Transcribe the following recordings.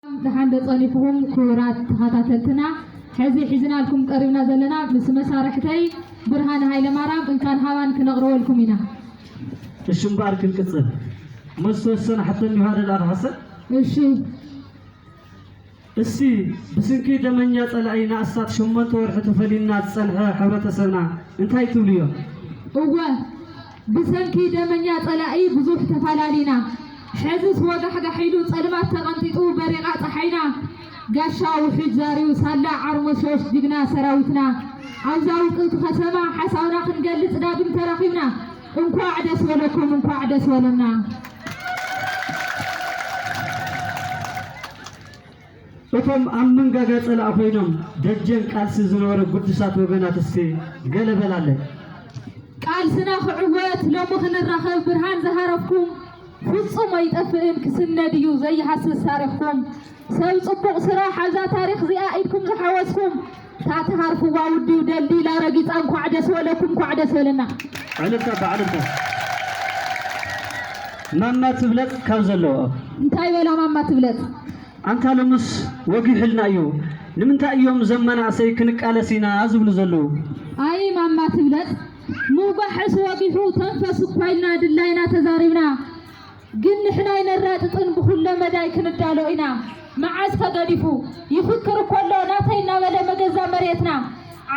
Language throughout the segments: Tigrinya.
ደሓን ዶ ጸኒሕኩም ክቡራት ተኸታተልትና? ሕዚ ሒዝናልኩም ቀሪብና ዘለና ምስ መሳርሕተይ ብርሃነ ሃይለማርያም እንካን ሃባን ክነቕርበልኩም ኢና። እሺ እምበኣር ክንቅጽል። እሞ ዝተወሰነ ሕቶ እኒሆ ኣደዳ ክሓሰብ። እሺ። እስቲ ብስንኪ ደመኛ ጸላኢ ንኣስታት ሸሞንተ ወርሒ ተፈሊና ዝጸንሐ ሕብረተሰብና እንታይ ትብልዮ? እወ፣ ብሰንኪ ደመኛ ጸላኢ ብዙሕ ተፋላሊና። ሕዝስ ወጋሕጋሕ ኢሉ ጸልማት ተቐንጢጡ በሪቓ ጸሓይና። ጋሻ ውሕጅ ዛርዩ ሳላ ዓርሞሾሽ ጅግና ሰራዊትና። ኣብዛ ውቅብቲ ከተማ ሓሳብና ክንገልጽ ዳግም ተራኺብና። እንኳዕ ደስ በለኩም፣ እንኳዕ ደስ በለና። እቶም ኣብ መንጋጋ ጸላእ ኮይኖም ደጀን ቃልሲ ዝነበሩ ግዱሳት ወገናት እስቲ ገለ በላለን። ቃልስና ክዕወት ሎሚ ክንራኸብ ብርሃን ዝሃረፍኩም ፍጹም ኣይጠፍእን ክስነድ እዩ ዘይሃስስ ታሪኽኩም። ሰብ ጽቡቕ ስራሕ ኣብዛ ታሪኽ እዚኣ ኢድኩም ዝሓወስኩም ታተሃርፍዋ ውድብ ደልዲላ ረጊጻ እንኳዕ ደስ በለኩም እንኳዕ ደስ በለና። ዕልልታ በዕልልታ። ማማ ትብለጽ ካብ ዘለዎ። እንታይ በላ ማማ ትብለጽ? ኣንታ ሎምስ ወጊሑልና እዩ። ንምንታይ እዮም ዘመናእሰይ ክንቃለስ ኢና ዝብሉ ዘለዉ? ኣይ ማማ ትብለጽ፣ ምውጋሕስ ወጊሑ ተንፈስ እኳ ኢልና ድላይና ተዛሪብና። ግን ንሕና ኣይነራጥጥን ብኹለ መዳይ ክንዳሎ ኢና። መዓዝ ከገዲፉ ይፍክር እኮ ኣሎ ናተይ እናበለ መገዛ መሬትና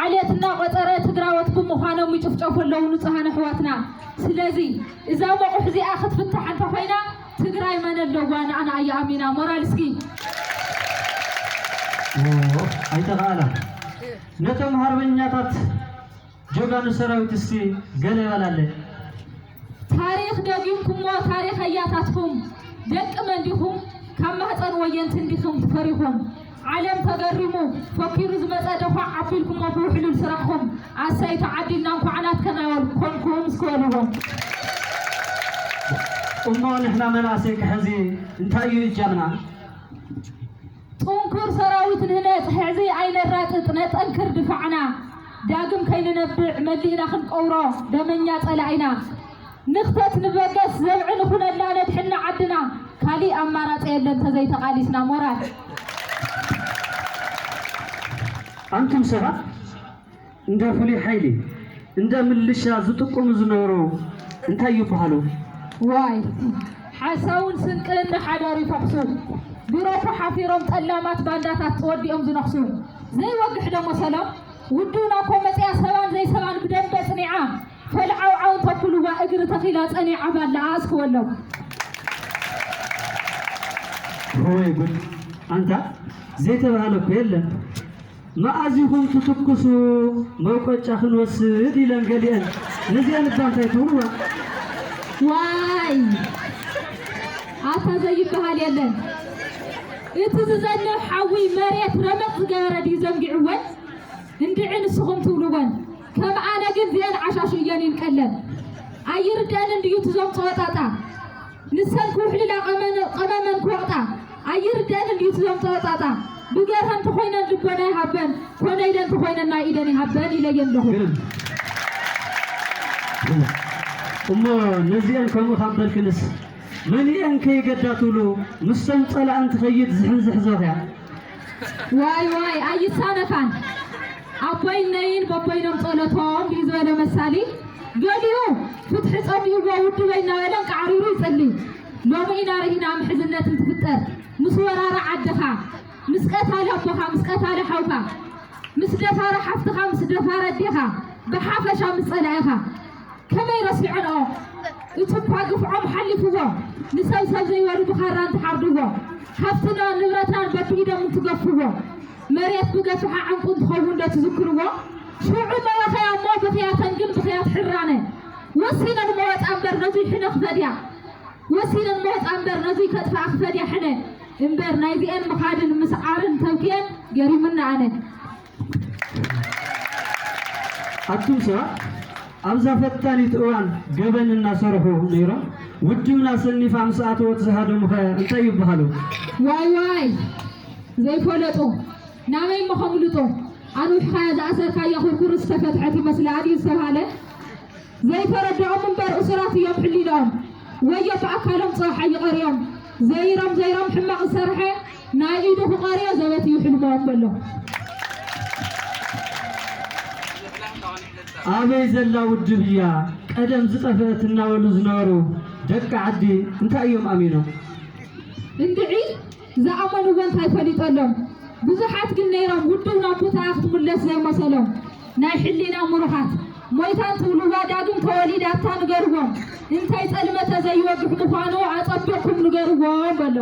ዓሌት እናቖጸረ ትግራዎት ብምዃኖም ይጭፍጨፉ ኣለዉ ንጹሃን ኣሕዋትና። ስለዚ እዛ መቑሕ እዚኣ ክትፍታሕ እንተኾይና ትግራይ መን ኣለዋ ንኣና እያ ኣሚና ሞራል እስኪ። ኦ፣ ኣይተኻእላን። ነቶም ሃርበኛታት ጀጋኑ ሰራዊት እስቲ ገለ ይበላለ። ታሪኽ ደጊምኩሞ ታሪኽ ኣያታትኩም ደቂ መን ዲኹም ካብ ማህፀን ወየንቲ እንዲኹም ትፈሪኹም ዓለም ተገሪሙ ፈኪሩ ዝመፀ ደፋዕ ኣቢልኩሞ ብውሕሉል ስራሕኩም ኣሰይ ተዓዲልና እንኳዕ ናትከና ኮንኩም እስኪ በልዎም። እሞ ንሕና መናእሰይ ከ ሕዚ እንታይ እዩ እጃምና? ጥንኩር ሰራዊት ንህነፅ ሕዚ ኣይነራጥጥ ነጠንክር ድፋዕና ዳግም ከይንነብዕ መሊእና ክንቀብሮ ደመኛ ፀላኢና ንኽተት ንበገስ ዘብዒ ንኹነላ ነድሕና ዓድና ካሊእ ኣማራፂ የለን ተዘይተቓሊስና ሞራል። ኣንቱም ሰባት እንደ ፍሉይ ሓይሊ እንደ ምልሻ ዝጥቁሙ ዝነበሩ እንታይ ይበሃሉ? ዋይ ሓሳውን ስንቅን ንሓዳር ይፈኽሱ ቢሮ እኮ ሓፊሮም ጠላማት ባንዳታት ተወዲኦም ዝነኽሱ ዘይወግሕ ዶ መሰሎም ውድብና እኮ መፅያ ሰባን ዘይሰባን ብደንበ ፅኒዓ ፈልዓውዓው እንተብሉዋ እግሪ ተኺላ ፀኒዓ ባላ ኣእስክወሎም። ወይ ጉድ! ኣንታ ዘይተባህለ እኮ የለን። መኣዝ ኢኹም ትትኩሱ መውቀጫ ክንወስድ ኢለን ገሊአን። ነዚአን እባ እንታይ ትብልዋ? ዋይ ኣታ ዘይበሃል የለን። እቲ ዝዘንብ ሓዊ መሬት ረመፅ ዝገበረ ድዩ ዘንጊዕወን? እንድዒ ንስኹም ትብልወን ከም ኣነ ግን ዚአን ዓሻሹ እየን ይንቀለን። ኣይርደአንን ድዩ ትዞም ፀወጣጣ ንሰን ክውሕልላ ቀመመን ክወቕጣ ኣይርደአንን ድዩ ትዞም ፀወጣጣ ብገርሀን ተኾይነን ልቦና ይሃበን ኮነ ኢለን ተኾይነን ናይ ኢደን ይሃበን ኢለየን ኣለኹ። እሞ ነዚአን ከምኡ ካብ በልክንስ መኒአን ከይገዳ ትብሉ ምስተን ፀላእን ትኸይድ ዝሕንዝሕዞ ኽያ። ዋይ ዋይ ኣይሳነፋን ኣቦይ ነይን በቦይኖም ጸሎቶም ድዩ ዝበለ መሳሊ ገሊኡ ፍትሒ ጸሚእዎ ውድበይ እናበለን ቃዕሪሩ ይጽሊ ሎሚ ኢና ርኢና ምሕዝነት እንትፍጠር ምስ ወራሪ ዓድኻ ምስ ቀታሊ ኣቦኻ ምስ ቀታሊ ሓውካ ምስ ደፋሪ ሓፍትኻ ምስ ደፋሪ ኣዴኻ ብሓፈሻ ምስ ጸላኢኻ ከመይ ረሲዐንኦ እቲ እኳ ግፍዖም ሓሊፍዎ ንሰብ ሰብ ዘይበሉ ብኻራ እንትሓርድዎ ሃፍትናን ንብረትናን በብኢዶም እንትገፍዎ መሬት ብገፍሓ ዕንቁ እንትኸውን ዶ ትዝክርዎ ሽዑ መበኸያ እሞ ብኽያተን ግን ብኽያት ሕራነ ወሲነን መወፃ እምበር ነዙይ ሕነ ክፈድያ ወሲነን መወፃ እምበር ነዙይ ከጥፍኣ ክፈድያ ሕነ እምበር ናይዚኤን ምኻድን ምስዓርን ተብክየን ገሪሙና ኣነ ኣቱም ሰባት ኣብዛ ፈታኒት እዋን ገበን እናሰርሑ ነይሮም ውድብና ሰኒፋ ምስ ኣተወት ዝሃደሙኸ እንታይ ይበሃሉ? ዋይ ዋይ ዘይፈለጡ ናበይ እሞ ከምልጡ ኣንውሕኻያ ዝኣሰርካያ ኩርኩር ዝተፈትሐት ይመስላ ድዩ ዝተብሃለ ዘይተረድኦም እምበር እሱራት እዮም ሕሊንኦም ወዮ ብኣካሎም ፀዋሕ ኣይቐርዮም ዘይሮም ዘይሮም ሕማቕ ዝሰርሐ ናይ ኢዱ ክቐርዮ ዘበት እዩ ሕልሞም በሎ። ኣበይ ዘላ ውድብ እያ ቀደም ዝጠፍአት እናበሉ ዝነበሩ ደቂ ዓዲ እንታይ እዮም ኣሚኖም? እንድዒ ዝኣመንዎ እንታይ ፈሊጠሎም? ብዙሓት ግን ነይሮም ውድብ ናብ ቦታኣ ክትምለስ ዘይመሰሎም ናይ ሕሊና ምሩኻት ሞይታን ትብልዋ ዳግም ተወሊዳታ ንገርዎም። እንታይ ጸልመተ ዘይወግሕ ምዃኑ ኣጸቢቕኩም ንገርዎም በሎ።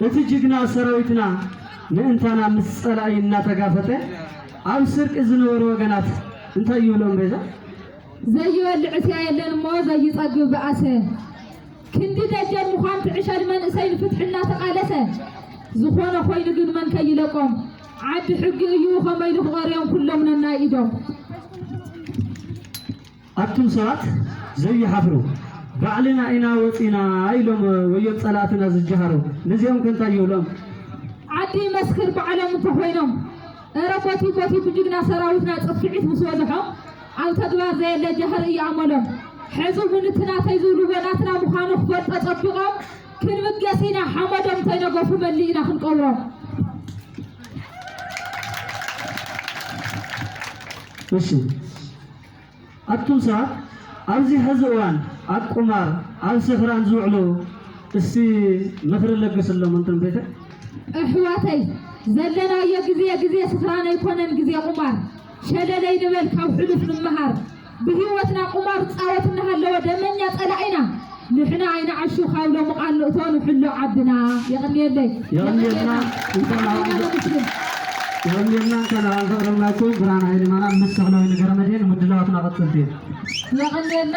እቲ ጅግና ሰራዊትና ምእንታና ምስ ጸላኢ እናተጋፈጠ ኣብ ስርቂ ዝነበሩ ወገናት እንታይ ይብሎም ቤዛ? ዘይበልዕ እስያ የለን እሞ ዘይጸግብ በኣሰ። ክንዲ ደጀን ምዃን ትዕሸል መንእሰይ ንፍትሒ እናተቓለሰ። ዝኾነ ኮይኑ ግን መን ከይለቆም? ዓዲ ሕጊ እዩ ከመይ ኢሉ ክቐርዮም ኩሎም ነናይ ኢዶም። ኣቱም ሰባት ዘይሓፍሩ ባዕልና ኢና ወፂና ኢሎም ወዮም ፀላእትና ዝጀሃሩ። ነዚኦም ከ እንታይ ይብሎም? ዓዲ ይመስክር ባዕሎም እንተኾይኖም። እረ ቦቲ ቦቲ ብጅግና ሰራዊትና ፅፍዒት ምስ በዝሖም ኣብ ተግባር ዘየለ ጃህሪ እዩ ኣመሎም። ሕዚ እውን እቲ ናተይ ዝብልዎ ናትና ምዃኑ ክፈልጦ ፀቢቖም ክንብገስ ኢና ሓመዶም እንተይነገፉ መሊእና ክንቀብሮም። እሺ ኣቱም ሰባት ኣብዚ ሕዚ እዋን ኣብ ቁማር ኣብ ስኽራን ዝውዕሉ እስቲ ምኽሪ ለግስሎም እንትን ቤተ ኣሕዋተይ ዘለናዮ ግዜ ግዜ ስኽራን ኣይኮነን ግዜ ቁማር ሸለለይ ንበል ካብ ሕሉፍ ንምሃር ብህይወትና ቁማር ፃወት እናሃለወ ደመኛ ፀላኢና ንሕና ኣይንዓሹ ካብ ሎሚ ቃል ንእቶ ንሕሎ ዓድና የቐንየለይ የቐንየልና እንኳን የቐንየልና እንኳን ኣዘቕረብናኩም ብርሃን ሃይለ ማና ምስ ተኽለዊ ንገረመድህን ምድላዋትና ቀፅልቲ የቐንየልና